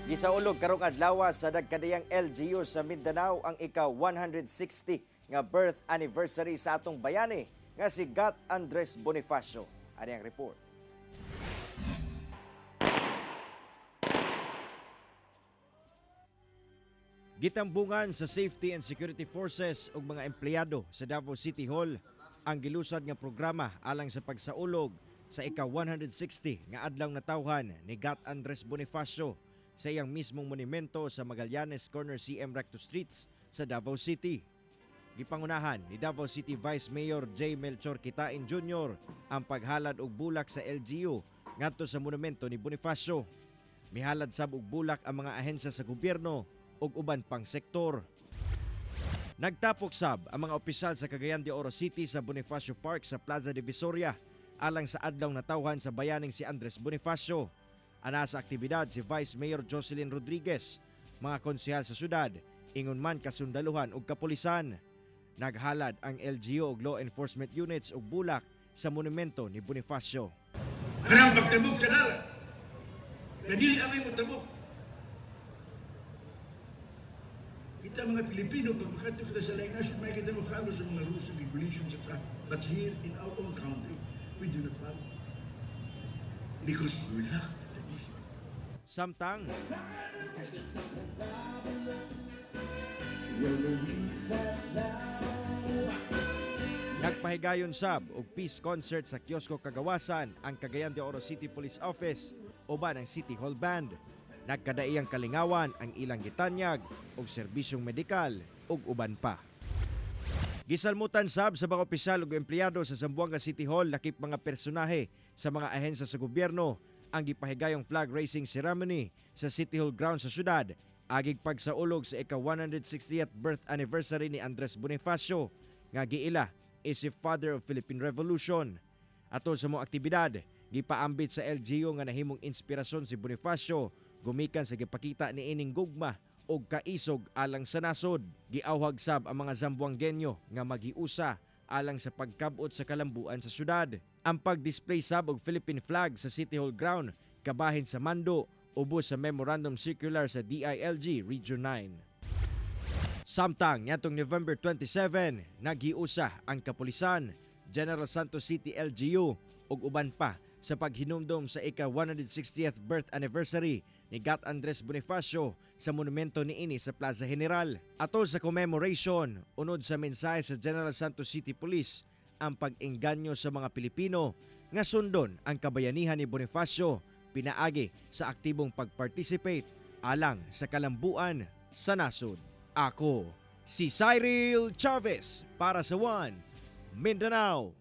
Gisaulog karong adlaw sa nagkadiyang LGU sa Mindanao ang ika-160 nga birth anniversary sa atong bayani nga si Gat Andres Bonifacio. Ani ang report. Gitambungan sa Safety and Security Forces ug mga empleyado sa Davao City Hall ang gilusad nga programa alang sa pagsaulog sa ika-160 nga adlaw natawhan ni Gat Andres Bonifacio sa iyang mismong monumento sa Magallanes Corner CM Recto Streets sa Davao City. Gipangunahan ni Davao City Vice Mayor J. Melchor Quitain Jr. ang paghalad og bulak sa LGU ngadto sa monumento ni Bonifacio. Mihalad sab og bulak ang mga ahensya sa gobyerno ug uban pang sektor. Nagtapok sab ang mga opisyal sa Cagayan de Oro City sa Bonifacio Park sa Plaza Divisoria alang sa adlaw natawhan sa bayaning si Andres Bonifacio. Ana sa aktibidad si Vice Mayor Jocelyn Rodriguez, mga konsehal sa syudad, ingon man kasundaluhan ug kapulisan. Naghalad ang LGU ug law enforcement units og bulak sa monumento ni Bonifacio. Kanang pagtabok sa dalan. Na dili angay mo tabok. Kita mga Pilipino, pag makadto kita sa laing nasyon, may kita mo follow sa mga rules and regulations sa traffic. But here in our own country, we do not follow. Because we lack the discipline. Samtang nagpahigayon sab og peace concert sa Kiosko Kagawasan ang Cagayan de Oro City Police Office uban ang City Hall Band. Nagkadaiyang kalingawan ang ilang gitanyag og serbisyong medikal ug uban pa. Gisalmutan sab sa mga opisyal ug empleyado sa Zamboanga City Hall lakip mga personahe sa mga ahensya sa gobyerno ang gipahigayong flag raising ceremony sa City Hall ground sa syudad agig pagsaulog sa ika-160th birth anniversary ni Andres Bonifacio nga giila isip father of Philippine Revolution. Atol sa mga aktibidad, gipaambit sa LGU nga nahimong inspirasyon si Bonifacio gumikan sa gipakita ni ining gugma og kaisog alang sa nasod. Giawhag sab ang mga Zamboangueño nga magiusa alang sa pagkabot sa kalambuan sa syudad. Ang pag-display sab og Philippine flag sa City Hall ground kabahin sa mando ubos sa Memorandum Circular sa DILG Region 9. Samtang niadtong November 27, naghiusa ang kapulisan, General Santos City LGU ug uban pa sa paghinumdom sa ika-160th birth anniversary ni Gat Andres Bonifacio sa monumento niini sa Plaza General. Atol sa commemoration, unod sa mensahe sa General Santos City Police ang pag-engganyo sa mga Pilipino nga sundon ang kabayanihan ni Bonifacio pinaagi sa aktibong pag-participate alang sa kalambuan sa nasod. Ako, si Cyril Chavez para sa One Mindanao.